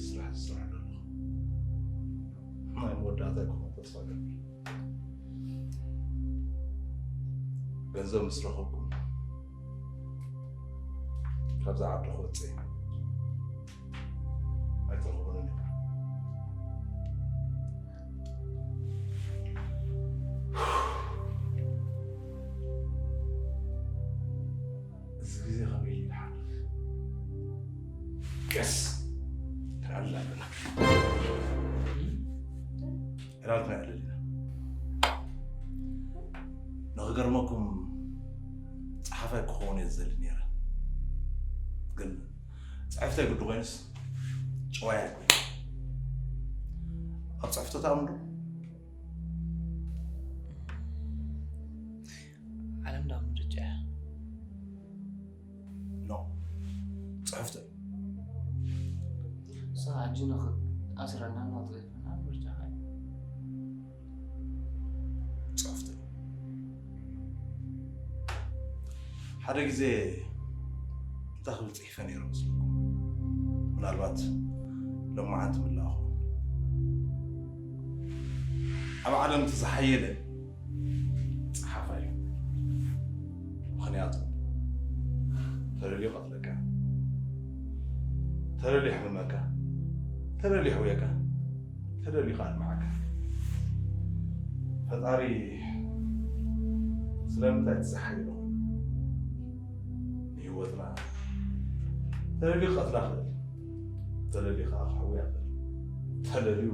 ስራሕ ዝስራሕ ዘሎ ናይ መወዳእታ ክኾን ተስፋ ገብር። ገንዘብ ምስ ረኸብኩም ካብዛ ዓዲ ክወፅእ ኣይትረኽቡንን ኢኹም። እዚ ግዜ ከመይ ኢሉ ይሓልፍ? ቀስ ክንዕልል ኣለና። ዕላል ክነዕልል ኢና። ንኽገርመኩም ጸሓፋይ ክኸውን እየ ዝደሊ ነይረ። ግን ጽሕፍተይ ግዲ ኮይኑስ ጨዋይ ኣይኮይነ። ኣብ ጽሕፍቶ ትኣምኑ ዶ? ዓለም ዳ ምርጫ እያ። ኖ፣ ጽሕፍቶ እዩ። ንስኻ ሕጂ ንኽትኣስረናን ንኽትገድፈናን ምርጫኻ እዩ። ጽሕፍቶ እዩ። ሓደ ግዜ እንታይ ክብል ጽሒፈ ነይረ መስለኩም? ምናልባት ሎማዓንቲ ምላእኹም። ኣብ ዓለም እቲ ዝሓየለ ጸሓፋይ እዩ። ምኽንያቱ ተደልዩ ይቐትለካ፣ ተደልዩ የሕምመካ፣ ተደልዩ የሕውየካ፣ ተደልዩ ከኣ የድምዓካ። ፈጣሪ ስለምንታይ እቲ ዝሓየለ ኮይኑ ንህይወትና ተደልዩ ክቐትላ ይኽእል፣ ተደልዩ ከኣ ክሕውያ ይኽእል፣ ተደልዩ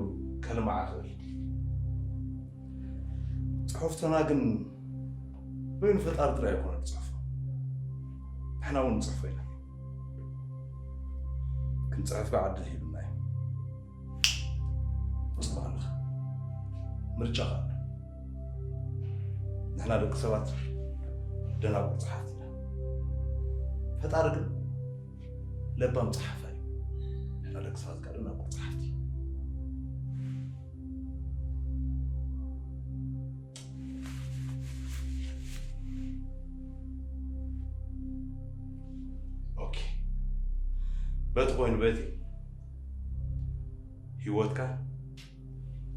ከልምዓ ይኽእል። ጽሑፍትና ግን በይኑ ፈጣሪ ጥራይ ኣይኮነን ዝጽሕፎ፣ ንሕና እውን ንጽሕፎ ኢና። ክንጽሕፍ ከኣ ዕድል ሂቡና እዩ። ጽቡቕ ኣለኻ። ምርጫኻ ኣሎ። ንሕና ደቂ ሰባት ደናቁር ጸሓፍቲ ኢና። ፈጣሪ ግን ለባም ጸሓፋይ እዩ። ንሕና ደቂ ሰባት ከኣ ደናቁር ጸሓፍቲ። ኦኬ፣ በቲ ኮይኑ በቲ ህይወትካ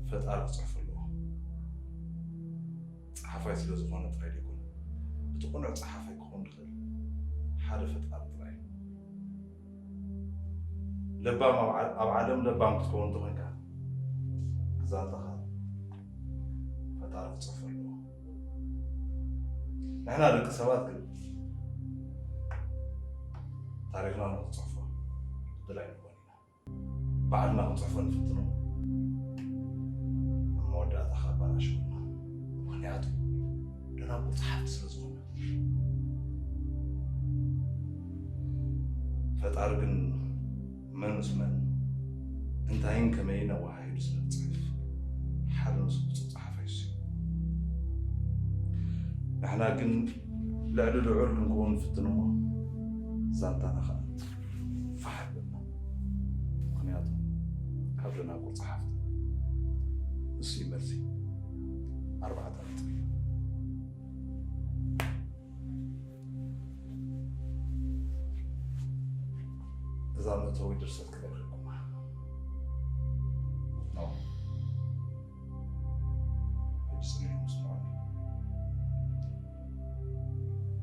ፈጣሪ ክጽሕፎ ኣለዎ። ጸሓፋይ ስለ ዝኾነ ጥራይ ዘይኮነ፣ እቲ ቅኑዕ ጸሓፋይ ክኸውን ዝኽእል ሓደ ፈጣሪ ጥራይ እዩ። ለባም ኣብ ዓ- ኣብ ዓለም ለባም ክትከውን እንተኾይንካ፣ ዛንታኻ ፈጣሪ ክጽሕፎ ኣለዎ። ንሕና ደቂ ሰባት ግን ታሪኽና ንኽንጽሕፎ ድላይ ንኾን ኢና። ባዕልና ክንጽሕፎ ንፍትኖ፣ ኣብ መወዳእታ ከበላሽውና። ምኽንያቱ ደናቁር ጸሓፍቲ ስለ ዝኾንና። ፈጣሪ ግን መን ምስ መን፣ እንታይን ከመይን ኣወሃሂዱ ስለ ዝጽሕፍ፣ ሓደ ንሱ ብጹእ ጸሓፋይ ንሱ እዩ። ንሕና ግን ልዕሊ ልዑል ክንከውን ንፍትን እሞ፣ ዛንታና ኸኣ ፋሕ ኣቢልና። ምኽንያቱ ካብ ደናቁር ጸሓፍቲ ንሱ እዩ መልሲ። ኣርባዕተ ነጥቢ። እዛ መእተዊ ድርሰት ክነግረኩም። ኖ። ሕጂ ጽኒዕኩም ስምዑኒ።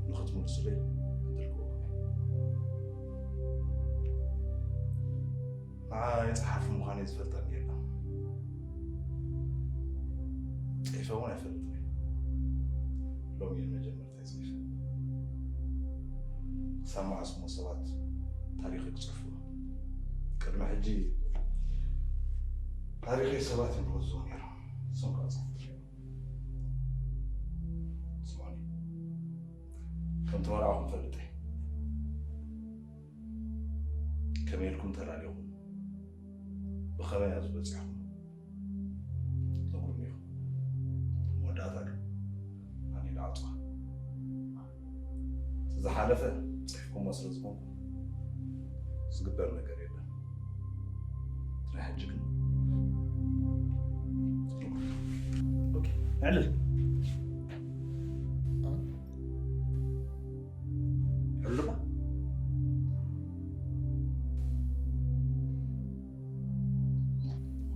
ንኽትምልሱለይ ዕድል ክህበኩም እየ። ንዓይ ጸሓፊ ምዃነይ ዝፈልጠኒ የለን። ጽሒፈ እውን ኣይፈልጥን እየ። ሎሚ እየ ንመጀመርታ ጽሒፈ። ክሳብ መዓስ እሞ ሰባት ታሪኸይ ክጽሕፉ? ቅድሚ ሕጂ ታሪኸይ ሰባት እዮም ዝወዝዎ ነይሮም። ንሶም ከኣ ጽሕፉ ነይሮም። ስምዑኒ። ከም ተመርዓኹም እፈልጥ እየ። ከመይ ኢልኩም ተላሊኹም? ብኸመይ ኣብዚ በጺሕኩም? ትነግሩኒ ኢኹም። መወዳእታ ግን ኣነ ኢለ ዓጽዋ። እቲ ዝሓለፈ ጽሒፍኩሞ ስለ ዝኾንኩም ዝግበር ነገር የለን። ናይ ሕጂ ግን ኦኬ፣ ነዕልል። ዕሉባ።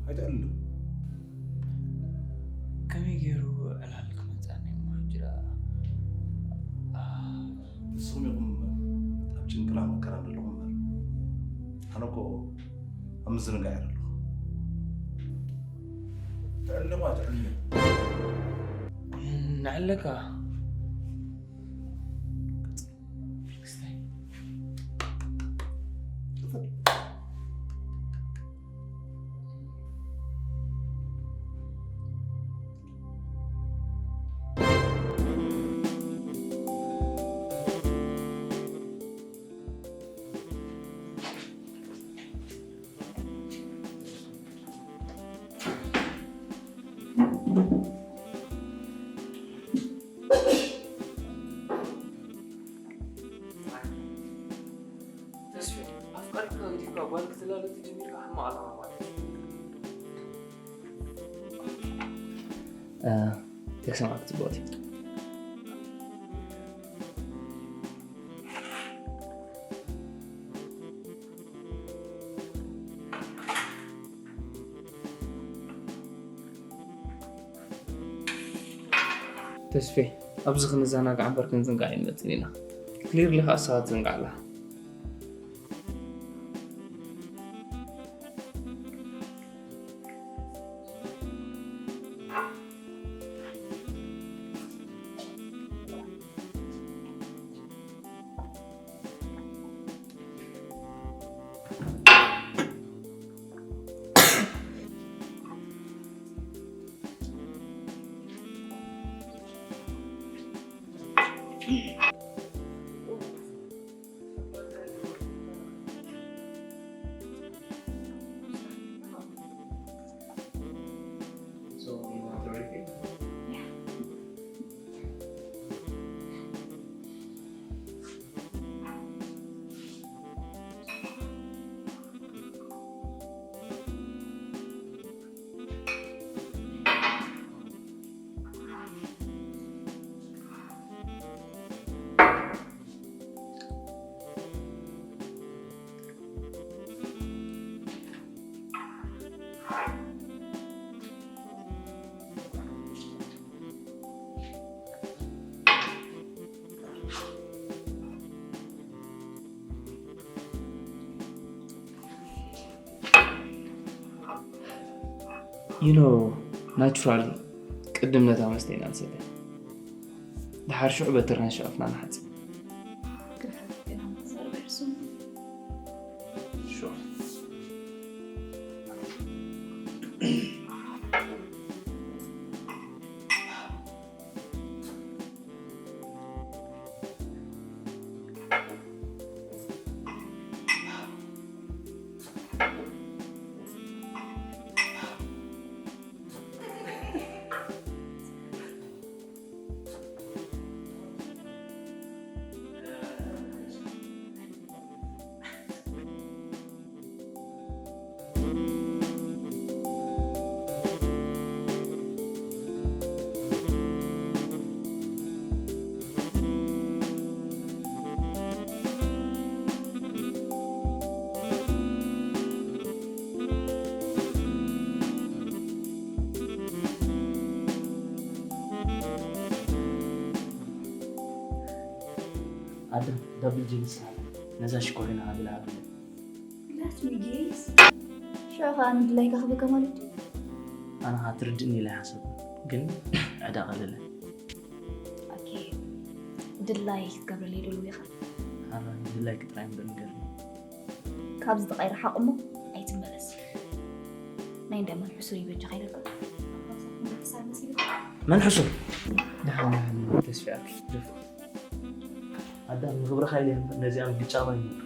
ኣይትዕልሉ። ከመይ ገይሩ ዕላል ክመጽኣኒ እሞ ሕጂ ደኣ? ንስኹም ኢኹም ኣብ ጭንቅና መከራን ዘለኹም እምበር፣ ኣነ እኮ ኣብ ምዝንጋዕ እየ ዘለኹ። ትዕልሉ እኳ ትዕልሉ። ንዕለካ። ተስፌ፣ ኣፍቃሪካ ገዲፍካ ጓል ክትላለጥ ጀሚርካ ሕማቕ ዕላማ ማለት እዩ። እ፣ ቴክስት ማዕከ ጽቡቕ እዩ። ተስፌ፣ ኣብዚ ክንዘናጋዕ እምበር ክንዝንጋዕ ኣይንመጽእን ኢና። ክሊርሊ ከኣ ንስኻ ትዝንጋዕ ኣለኻ። So, you want to repeat? Yeah. You know, naturally ቅድም ነታ መስተ ኢና ንሰትያ። ድሓር ሽዑ በትርና ሸፋፍና ንሓጽብ። Sure. ኣደ፣ ዳብል ጂንስ ነዛ ሽኮሪና ብላ ኣብለ። Let me guess. ሽዑ ኸኣ ንድላይካ ክህበካ ማለት ድዩ? ኣነ ኸኣ ትርድእኒ ኢለ ኣይሓሰብኩን፣ ግን ዕዳ ቀለለ። ኦኬ፣ ድላይ ክትገብረለይ ዶ ኢኻ? ኣረ፣ ድላይኪ ጥራይ እምበር ንገርኒ። ካብዚ ጥቓይ ረሓቕ እሞ ኣይትመለስ። ናይ እንዳ መን ሕሱር ይበጃኻ ኢለካ። መን ሕሱር? ደሓን፣ ደሓን፣ ተስፊ ኣኪ፣ ደፍ። ኣዳም፣ ንኽብርኻ ኢለ እየ እምበር ነዚኣም ግጫ ማይ እምበር።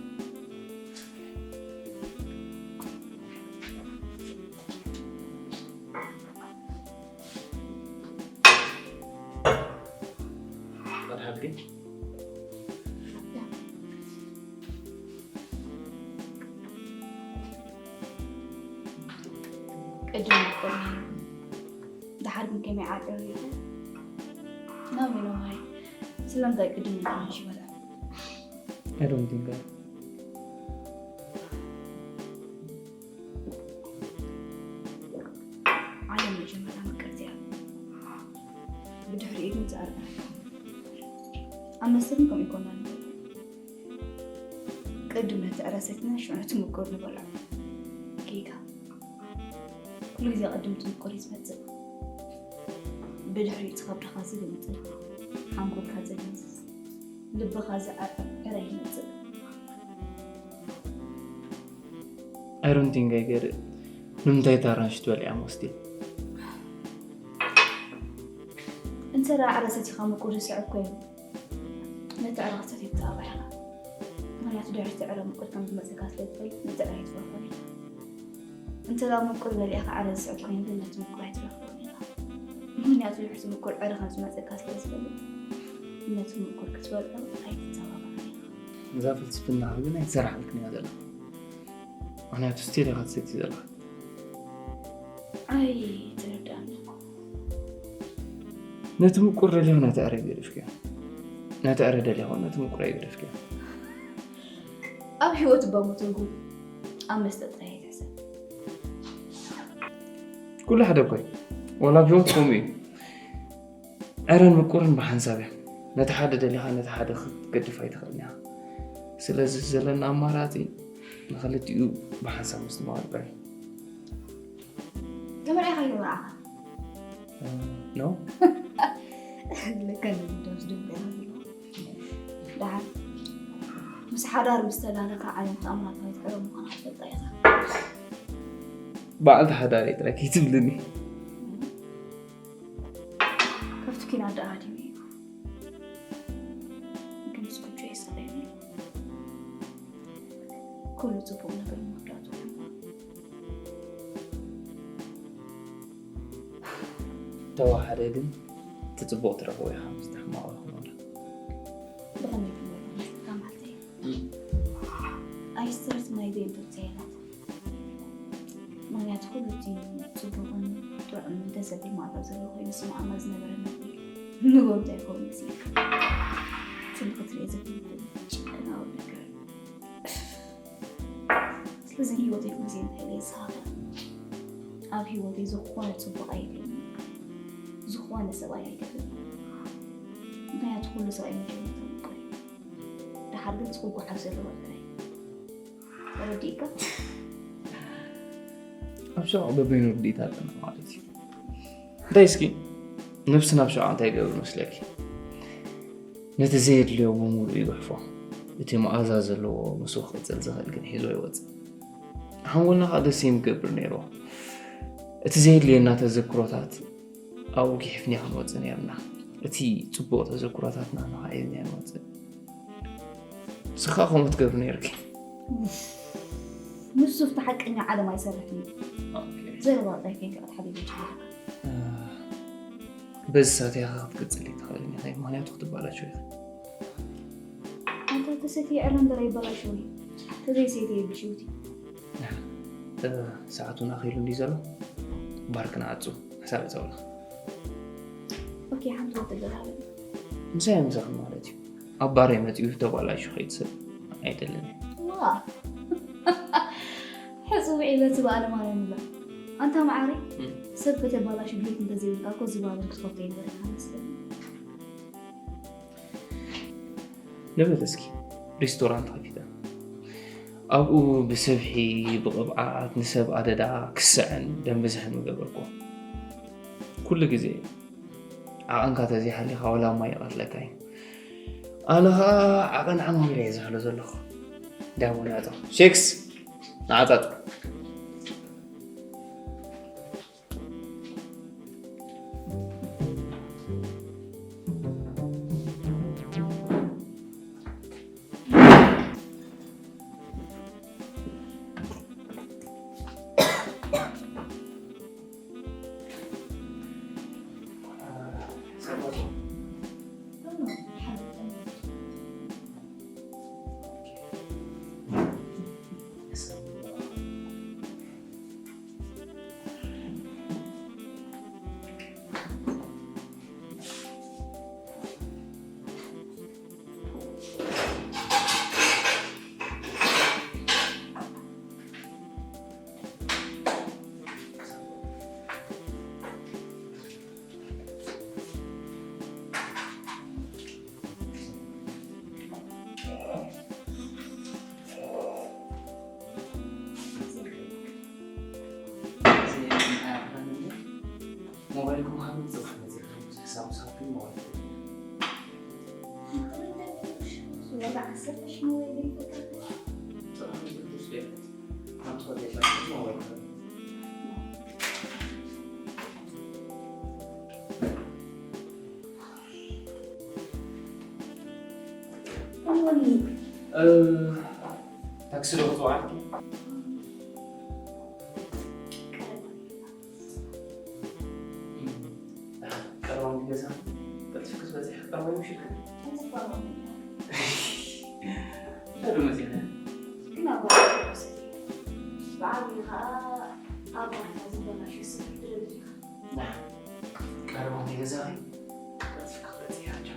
ፍቓድ ሃብኪ? ቅድም ይቆም ነይሩ። ደሓር ግን ከመይ ዓቂሩ ይኾን? ናበይ ነዋይ? ስለምንታይ ቅድም ይቆም ነይሩ? I don't think I. ኣብ መስተ ግን ከምኡ ይኮና ንብል። ቅድም ነቲ ዕረ ሰቲና ሽዑ ነቲ ምቁር ንበልዖ። ጌጋ። ኩሉ ግዜ ቅድም እቲ ምቁር እዩ ዝመጽእ። ብድሕሪኡ እቲ ከብድኻ ዝግምጥል፣ ሓንጎልካ ዘደንዝዝ፣ ልብኻ ዝዓጥር ዕረ ይመጽእ። I don't think I get it. ንምንታይ እቲ ኣራንሽ ትበልዕያ ሞስቲ? እንተ ደኣ ዕረ ሰቲኻ ምቁር ዝስዕብ ኮይኑ፣ ነቲ ዕረ ክትሰትዮ ትተባባዕ ኢኻ። ምኽንያቱ ድሕሪ እቲ ዕረ ምቁር ከም ዝመጸካ ስለ ትፈልጥ፣ ነቲ ዕረ ኣይትበልዖን ኢኻ። እንተ ደኣ ምቁር በሊዕኻ ዕረ ዝስዕብ ኮይኑ ግን፣ ነቲ ምቁር ኣይትረኽቦን ኢኻ። ምኽንያቱ ድሕሪ እቲ ምቁር ዕረ ከም ዝመጸካ ስለ ዝፈልጥ፣ ነቲ ምቁር ክትበልዖ ኣይትተባባዕን ኢኻ። እዛ ፍልስፍናኺ ግን ኣይትሰርሓልክን እያ ዘላ። ምኽንያቱ ስቲል ኢኻ ትሰቲ ዘለኻ። ኣይትርዳእን እኮ። ነቲ ምቁር ደሊኹ ነቲ ዕረ ገደፍክዮ። ነቲ ዕረ ደሊኹ ነቲ ምቁር ኣይገደፍክዮ። ኣብ ህይወት እባ እሞ ትርጉም ኣብ መስተ ጥራይ ኣይትሕሰብ። ኩሉ ሓደ እኮ እዩ። ዋላ ኣብ ህይወት ከምኡ እዩ። ዕረን ምቁርን ብሓንሳብ እዮም። ነቲ ሓደ ደሊኻ ነቲ ሓደ ክትገድፍ ኣይትኽእልን ኢኻ። ስለዚ ዘለና ኣማራፂ ንኽልቲኡ ብሓንሳብ ምስትምቓር ጥራይ እዩ። ተመርዒኻ ይመርዓኻ። ኖ ለካ ንግዳም ዝደንገና ዘሎ። ደሓር ምስ ሓዳር ምስ ተላለኻ ዓለም ተኣምራታዊት ዕረ ምዃና ክትፈልጣ ኢኻ። በዓልቲ ሓዳር እየ ጥራይ ከይትብልኒ። ካብቲ ኪና ደኣ ሃዲመ እዩ። ግን ምስ ኩጆ ይስቐኒ። ኩሉ ጽቡቕ ነገር መወዳእቱ። ተዋሓደ ግን እቲ ጽቡቕ ትረኽቦ ኢኻ፣ ምስቲ ሕማቕ ረኽቦ። ብኸመይ ክመልኦ መስለካ ማለተይ? ኣይስተርት ናይ ዘ ኢንተርቴይነት። ምኽንያቱ ኩሉ እቲ ጽቡቕን ጥዑምን ደስ ዘብል መኣዛ ዘለዎ ኮይኑ ዝስምዓና ዝነበረ ምግቢ ንጎምታ ይኸውን መሲልካ። ጽቡቕ ክትርኢ ዘብል ጭከናዊ ነገር። ስለዚ ንህይወተይ ኩሉ ግዜ እንታይ ኢለ ይዝኻኸር? ኣብ ህይወተይ ዝኾነ ጽቡቕ ኣይደልን፣ ዝኾነ ሰብኣይ ኣይደልን። ምኽንያቱ ኩሉ ሰብኣይ መጀመርታ ምቁር እዩ። ደሓር ግን እቲ ክጓሓፍ ዘለዎ ጥራይ እዩ። ተረዲእካ? ኣብ ሸቕ በበይኑ ርድኢት ኣለና ማለት እዩ። እንታይ እስኪ ነብሲ ናብ ሸውዓ እንታይ ይገብር መስለኪ? ነቲ ዘየድልዮ ብምሉኡ ይጉሕፎ። እቲ መኣዛ ዘለዎ ምስኡ ክቕጽል ዝኽእል ግን ሒዞ ይወጽእ። ሓንጎልና ከዓ ደስ ይም ገብር ነይርዎ። እቲ ዘየድልየና ተዘክሮታት ኣብኡ ጊሕፍና ክንወጽእ ነይርና። እቲ ጽቡቕ ተዘክሮታትና ንኸዓ ሒዝና ንወጽእ። ንስኻ ከምኡ ትገብር ነይርኪ። ንሱ ኣብቲ ሓቀኛ ዓለም ኣይሰርሕን እዩ። ኦኬ። ዘረባ ጥራይ ከይንካ ክትሓልዮ ትችላለካ። በዚ ሰዓት ኢኻ ክትቅጽሊ ትኽእልን ኢኻ፣ ምኽንያቱ ክትበላሸው ኢኻ። ኣንታ ተሰትየ ዕረ እምበር ኣይበላሸውን እዩ። ተዘይሰትየ ብሽውቲ። ሰዓቱን ኣኺሉ እንዲ ዘሎ ባር ክንዓጹ ሓሳብ ይጸውላ። ኦኬ፣ ሓንቲ ወጥ ገዛለኒ። ምሳይ ምሳኺ ማለት እዩ። ኣብ ባረይ መጺኡ ተባላሹ ከይትስብ ኣይደልን እየ። ዋ ሕጹ ውዒለ እቲ በዓል ማርያም ይብላ። ኣንታ መዓረይ፣ ሰብ ከተባላሹ ድሌት እንተዘይብልካ እኮ እዚ በዓል ክትኸፍቶ ይነበረካ መስለኒ። ንብል እስኪ ሪስቶራንት ከፊተ ኣብኡ ብስብሒ ብቕብዓት ንሰብ ኣደዳ ክስዕን ደም ብዝሕን ምገበርኩ። ኩሉ ግዜ ዓቐንካ ተዘይሓሊኻ ዋላ ማይ ይቐትለካ እዩ። ኣነ ኸዓ ዓቐን ዓማዊል እየ ዝሕሎ ዘለኹ። ዳቦ ናቶ ሼክስ ንዓጻጽ ሞባይልኩም ሃብኒ፣ ጽባሕ መጺእኩም ክሳብ ምሳኩም ሞባይል። ወላ ዓሰርተ ሺሕ ሞባይል ዘይፈትሕ። ጽባሕ መጺእኩም ስደት። ሓንቲ ሆቴል ሞባይል። እወኒ። እ፣ ታክሲ ዶ ክጽውዓልኪ? ቀረባ ገዛ ቀልጢፍኪ ትበጽሒ ቀረባ ይምሽልኪ። እንታይ ዶ መጺኺ? ግን ኣብ ባዕሉ ብዓብዪ ኸኣ ኣብ ባይታ ዝበላሸ ስራሕ ትደሊ ኢኻ። ቀረባ ገዛ ቀልጢፍኪ ክትበጽሒ ሓንቻ።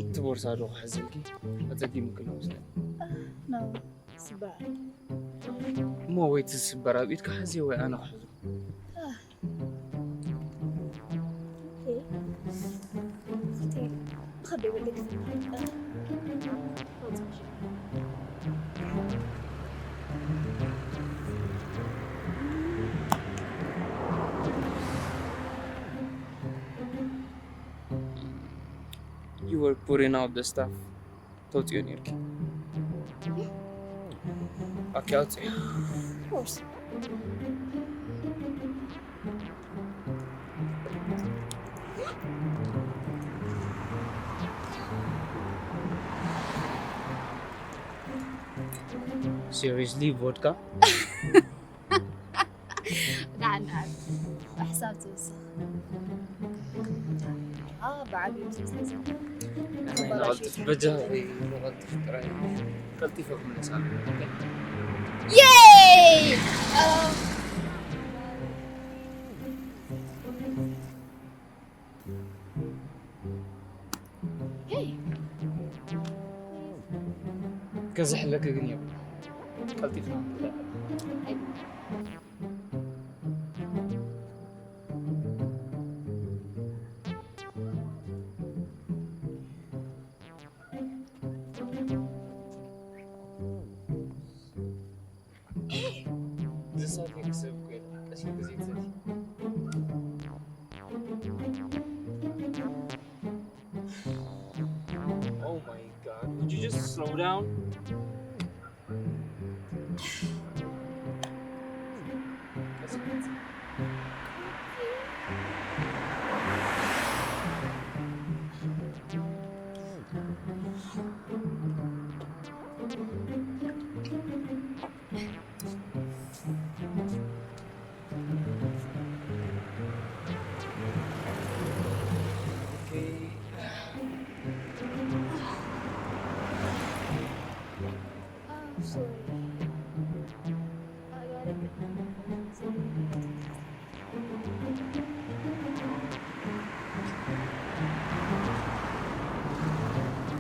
እቲ ቦርሳ ዶ ክሕዘልኪ? ኣጸጊሙኪ ኣሎ መስለኒ። ኖ፣ ስባር። እሞ ወይ እቲ ዝስበር ኣብ ኢድካ ሕዝዮ ወይ ኣነ ክሕዞ። ኦኬ። እቲ ብኸቢድ ወለድ You were putting out the stuff. ተውፅዮ ነርኪ። ኦኬ፣ ኣውፅዮ። Of course. Seriously, vodka? ደሓን ደሓን። ብሕሳብ ትውስኽ። ኣዎ፣ ብዓቢኡ ትውስኽ። ከበላሽው። በጃ ወይ ንቐልጥፍ ጥራይ። ቀልጢፈ ክምለስ ኣለኒ። የይ! ሄይ! ክዝሕለኪ ግን የብሉን። ቀልጢፍና ንብላ። ኣይ። ዘሳቂ ክስብ ኮይና ቀስ ኢሉ ግዜ ትዘቲ። Oh my God, would you just slow down? I'm sorry. I gotta get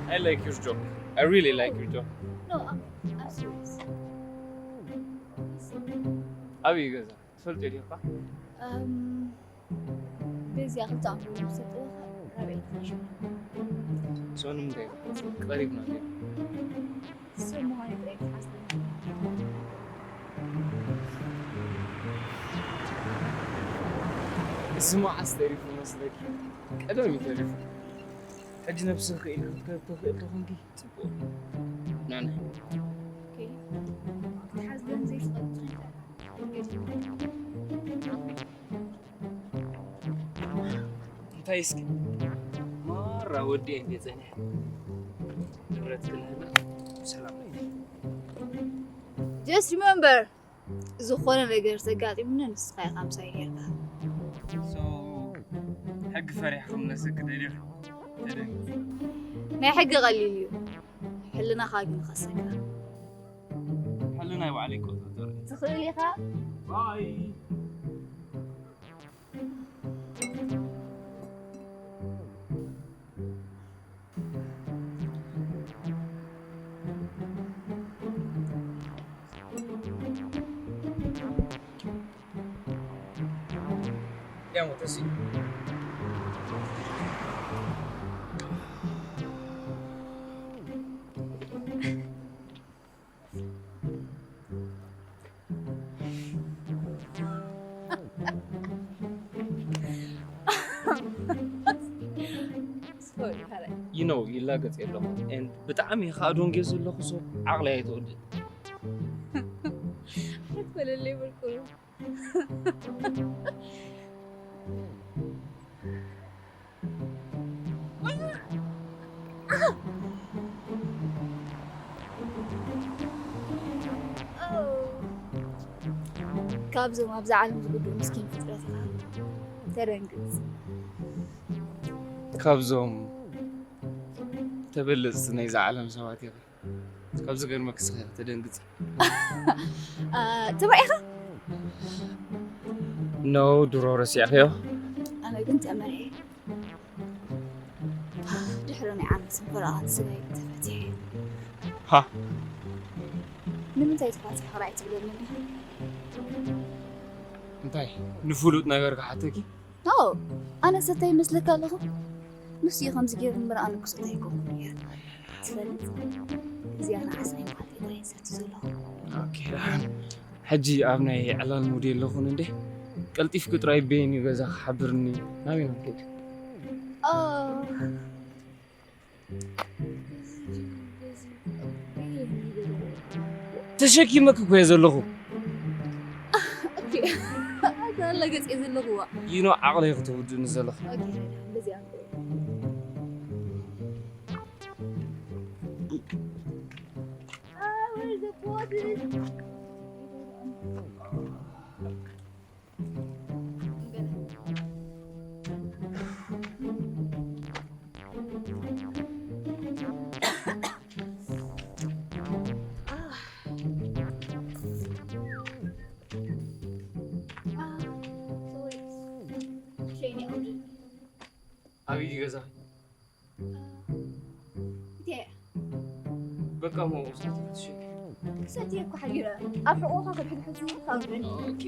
I like your job. I really like your job. No, I'm, I'm serious. ኣበይ እዩ ገዛ? ትፈልጥዮ ዲኻ? Um, እዚኣ ክልተ ኣምፑል ምስ ሰጠኻ ራብዐይቲ ሽሕ። ሰኑ ምንታይ ቀሪብና እንዴ? ስር ምዃኑ ጥራይ ተሓስብ። እዚ መዓስ ተሪፉ መስለኪ? ቀደም እዩ ተሪፉ። ሕጂ ነብስኺ ክኢልኪ ክትከቢ ትኽእል ተኾንኪ ጽቡቕ። ናና። ኦኬ። ክትሓስበን ዘይትኽእል ትኽእል። እንታይ እስኪ? ማራ ወዲ እንዴ ጸኒሐ። ንብረት ክንህላ ሰላም ነው። Just remember፣ ዝኾነ ነገር ተጋጢሙኒ ንስኻ ኢኻ ምሳይ ጌርካ። So፣ ሕጊ ፈሪሕኩም ነስክ ደሊኹ። ናይ ሕጊ ቀሊል እዩ፣ ሕልናኻ ግን ኸሰካ። ሕልና ይባዕል ይቆጣጠር። ትኽእል ኢኻ። ባይ። Andiamo, tesì. You know ይላገጽ የለኹ። And ብጣዕሚ ከዓ ዶንጌ ዘለኹ ሰብ ዓቕሊ ኣይትወድእ። ኣይትበለለይ ብርቁ። ካብዞም ኣብዛ ዓለም ዝጉድኡ ምስኪን ፍጥረት ኢኻ። ተደንግጽ። ካብዞም ተበለጽቲ ናይዛ ዓለም ሰባት ኢኻ። ካብ ዝገርመኪ እስኺ ተደንግጺ። እ፣ ተመሪዕኻ? ኖ፣ ድሮ ረሲዕኽዮ። ኣነ ግን ተመሪዐ። ድሕሪ ናይ ዓመት ስንኮላቓት ስጋይ ተፈቲሐ። ሃ? ንምንታይ ተፋቲሕኻ ኣይትብለንን ኢኻ? እንታይ? ንፍሉጥ ነገር ክሓተኪ? ኖ፣ ኣነ ሰታይ ይመስለካ ኣለኹ? ንሱ እዩ ከምዚ ገይሩ እምበር ኣነ ክሰታይ ኣይኮንኩን እየ። ትፈልጥ? እዚኣ ንዓስራይ መዓልቲ ጥራይ እየ ዝሰቲ ዘለኹ። ኦኬ፣ ደሓን። ሕጂ ኣብ ናይ ዕላል ሙድ የለኹን እንዴ? ቀልጢፍኪ ጥራይ በይን እዩ ገዛ ክሓብርኒ። ናበይ ኢና ንከይድ? ኦ፣ ተሸኪመክ እኮ እየ ዘለኹ። ኦኬ። ኣታ ኣላ ገጽ እየ ዘለኹዋ። ይኖ ዓቕለይ ክትውድእኒ ዘለኹ። ኦኬ፣ በዚኣ። ኣበይ ገዛ? እንዴ? በቃ፣ ሞ ሰዓት ክትሽይ። ክሰቲ እኮ ሓይረ። ኣብ ሕቆኻ ከድሕድ ሕጂ ካብ በኒ። ኦኬ።